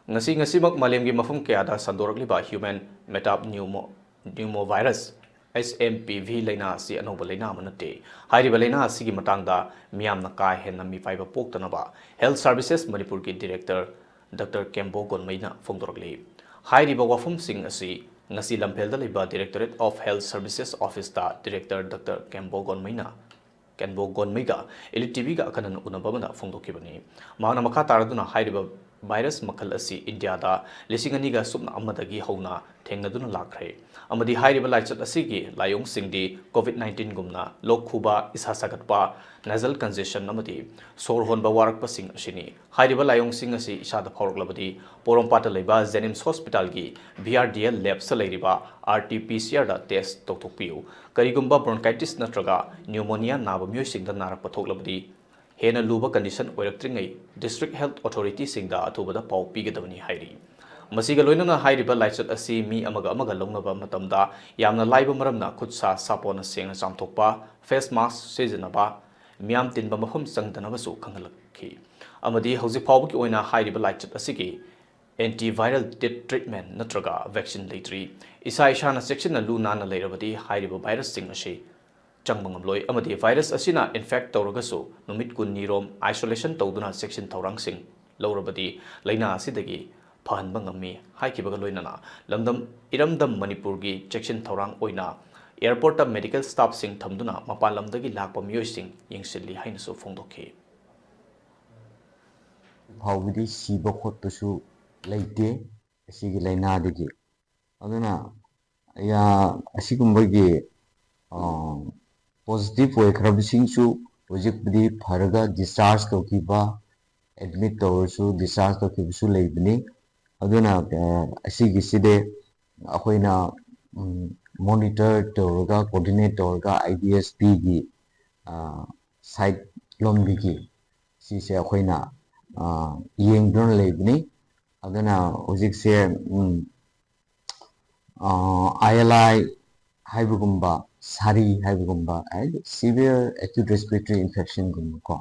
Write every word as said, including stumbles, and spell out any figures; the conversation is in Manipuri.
ꯉꯁꯤ ꯉꯁꯤꯃꯛ ꯃꯥꯂꯦꯝꯒꯤ ꯃꯐꯝ ꯀꯌꯥꯗ ꯁꯟꯗꯣꯔꯛꯂꯤꯕ human metapneumo pneumovirus, H M P V, ꯂꯥꯏꯅꯥ ꯑꯁꯤ ꯑꯅꯧꯕ ꯂꯥꯏꯅꯥ ꯑꯃ ꯅꯠꯇꯦ꯫ ꯍꯥꯏꯔꯤꯕ ꯂꯥꯏꯅꯥ ꯑꯁꯤꯒꯤ ꯃꯇꯥꯡꯗ ꯃꯤꯌꯥꯝꯅ ꯀꯥ ꯍꯦꯟꯅ ꯃꯤꯄꯥꯏꯕ ꯄꯣꯛꯇꯅꯕ Health Services ꯃꯅꯤꯄꯨꯔꯒꯤ Director Doctor ꯀꯦꯝꯕꯣ ꯒꯣꯟꯃꯩꯅ ꯐꯣꯡꯗꯣꯔꯛꯂꯤ꯫ ꯍꯥꯏꯔꯤꯕ ꯋꯥꯐꯝꯁꯤꯡ ꯑꯁꯤ ꯉꯁꯤ ꯂꯝꯐꯦꯜꯗ ꯂꯩꯕ Directorate of Health Services Office ꯇ Director Doctor ꯀꯦꯝꯕꯣ ꯒꯣꯟꯃꯩꯅ ꯀꯦꯝꯕꯣ ꯒꯣꯟꯃꯩꯒ Elite T V ꯒ ꯑꯈꯟꯅꯅ ꯎꯅꯕ ꯑꯃꯗ ꯐꯣꯡꯗꯣꯛꯈꯤꯕꯅꯤ꯫ ꯃꯍꯥꯛꯅ ꯃꯈꯥ ꯇꯥꯔꯗꯨꯅ ꯍꯥꯏꯔꯤꯕ virus ꯃꯈꯜ ꯑꯁꯤ ꯏꯟꯗꯤꯌꯥꯗ ꯂꯤꯁꯤꯡ ꯑꯅꯤꯒ ꯁꯨꯞꯅ ꯑꯃꯗꯒꯤ ꯍꯧꯅ ꯊꯦꯡꯅꯗꯨꯅ ꯂꯥꯛꯈ꯭ꯔꯦ ꯑꯃꯗꯤ ꯍꯥꯏꯔꯤꯕ ꯂꯥꯏꯆꯠ ꯑꯁꯤꯒꯤ ꯂꯥꯏꯑꯣꯡꯁꯤꯡꯗꯤ COVID nineteen ꯒꯨꯝꯅ ꯂꯣꯛ ꯈꯨꯕ, ꯏꯁꯥ ꯁꯥꯒꯠꯄ, nasal congestion ꯑꯃꯗꯤ ꯁꯣꯔ ꯍꯣꯟꯕ ꯋꯥꯔꯛꯄꯁꯤꯡ ꯑꯁꯤꯅꯤ꯫ ꯍꯥꯏꯔꯤꯕ ꯂꯥꯏꯑꯣꯡꯁꯤꯡ ꯑꯁꯤ ꯏꯁꯥꯗ ꯐꯥꯎꯔꯛꯂꯕꯗꯤ ꯄꯣꯔꯣꯝꯄꯥꯠꯇ ꯂꯩꯕ JNIMS hospital ꯒꯤ V R D L labs ꯇ ꯂꯩꯔꯤꯕ R T P C R ꯗ test ꯇꯧꯊꯣꯛꯄꯤꯌꯨ꯫ ꯀꯔꯤꯒꯨꯝꯕ bronchitis ꯅꯠꯇ꯭ꯔꯒ pneumonia ꯅꯥꯕ ꯃꯤꯑꯣꯏꯁꯤꯡꯗ ꯅꯥꯔꯛꯄ ꯊꯣꯛꯂꯕꯗꯤ ꯍꯦꯟꯅ ꯂꯨꯕ condition ꯑꯣꯏꯔꯛꯇ꯭ꯔꯤꯉꯩ district health authority ꯁꯤꯡꯗ ꯑꯊꯨꯕꯗ ꯄꯥꯎ ꯄꯤꯒꯗꯕꯅꯤ ꯍꯥꯏꯔꯤ꯫ ꯃꯁꯤꯒ ꯂꯣꯏꯅꯅ ꯍꯥꯏꯔꯤꯕ ꯂꯥꯏꯆꯠ ꯑꯁꯤ ꯃꯤ ꯑꯃꯒ ꯑꯃꯒ ꯂꯧꯅꯕ ꯃꯇꯝꯗ ꯌꯥꯝꯅ ꯂꯥꯏꯕ ꯃꯔꯝꯅ ꯈꯨꯠ ꯁꯥ ꯁꯥꯄꯣꯟꯅ ꯁꯦꯡꯅ ꯆꯥꯝꯊꯣꯛꯄ, face mask ꯁꯤꯖꯤꯟꯅꯕ, ꯃꯤꯌꯥꯝ ꯇꯤꯟꯕ ꯃꯐꯝ ꯆꯪꯗꯅꯕꯁꯨ ꯈꯪꯍꯜꯂꯛꯈꯤ꯫ ꯑꯃꯗꯤ ꯍꯧꯖꯤꯛ ꯐꯥꯎꯕꯒꯤ ꯑꯣꯏꯅ ꯍꯥꯏꯔꯤꯕ ꯂꯥꯏꯆꯠ ꯑꯁꯤꯒꯤ antiviral treatment ꯅꯠꯇ꯭ꯔꯒ vaccine ꯂꯩꯇ꯭ꯔꯤ꯫ ꯏꯁꯥ ꯏꯁꯥꯅ ꯆꯦꯛꯁꯤꯟꯅ ꯂꯨ ꯅꯥꯟꯅ ꯂꯩꯔꯕꯗꯤ ꯍꯥꯏꯔꯤꯕ virus ꯁꯤꯡ ꯑꯁꯤ ꯆꯪꯕ ꯉꯝꯂꯣꯏ ꯑꯃꯗꯤ virus ꯑꯁꯤꯅ infect ꯇꯧꯔꯒꯁꯨ ꯅꯨꯃꯤꯠ ꯀꯨꯟꯅꯤ ꯔꯣꯝ isolation ꯇꯧꯗꯨꯅ ꯆꯦꯛꯁꯤꯟ ꯊꯧꯔꯥꯡꯁꯤꯡ ꯂꯧꯔꯕꯗꯤ ꯂꯥꯏꯅꯥ ꯑꯁꯤꯗꯒꯤ ꯐꯍꯟꯕ ꯉꯝꯃꯤ ꯍꯥꯏꯈꯤꯕꯒ ꯂꯣꯏꯅꯅ ꯂꯝꯗꯝ ꯏꯔꯝꯗꯝ ꯃꯅꯤꯄꯨꯔꯒꯤ ꯆꯦꯛꯁꯤꯟ ꯊꯧꯔꯥꯡ ꯑꯣꯏꯅ airport ꯇ medical staff ꯁꯤꯡ ꯊꯝꯗꯨꯅ ꯃꯄꯥꯟ ꯂꯝꯗꯒꯤ ꯂꯥꯛꯄ ꯃꯤꯑꯣꯏꯁꯤꯡ ꯌꯦꯡꯁꯤꯜꯂꯤ ꯍꯥꯏꯅꯁꯨ ꯐꯣꯡꯗꯣꯛꯈꯤ꯫ ꯐꯥꯎꯕꯗꯤ ꯁꯤꯕ ꯈꯣꯠꯄꯁꯨ ꯂꯩꯇꯦ ꯑꯁꯤꯒꯤ ꯂꯥꯏꯅꯥꯗꯒꯤ꯫ ꯑꯗꯨꯅ ꯌꯥ-, ꯑꯁꯤꯒꯨꯝꯕꯒꯤ positive ꯑꯣꯏꯈ꯭ꯔꯕꯁꯤꯡꯁꯨ ꯍꯧꯖꯤꯛꯄꯨꯗꯤ ꯐꯔꯒ discharge ꯇꯧꯈꯤꯕ, admit ꯇꯧꯔꯁꯨ discharge ꯇꯧꯈꯤꯕꯁꯨ ꯂꯩꯕꯅꯤ꯫ ꯑꯗꯨꯅ ꯑꯁꯤꯒꯤꯁꯤꯗꯤ ꯑꯩꯈꯣꯏꯅ monitor ꯇꯧꯔꯒ, coordinate ꯇꯧꯔꯒ, I D S P ꯒꯤ side ꯂꯣꯝꯗꯒꯤ ꯁꯤꯁꯦ ꯑꯩꯈꯣꯏꯅ ꯌꯦꯡꯗꯨꯅ ꯂꯩꯕꯅꯤ꯫ ꯑꯗꯨꯅ ꯍꯧꯖꯤꯛꯁꯦ I L I ꯍꯥꯏꯕꯒꯨꯝꯕ, ꯁꯥꯔꯤ ꯍꯥꯏꯕꯒꯨꯝꯕ, ꯍꯥꯏꯗꯤ severe acute respiratory infection ꯒꯨꯝꯕꯀꯣ,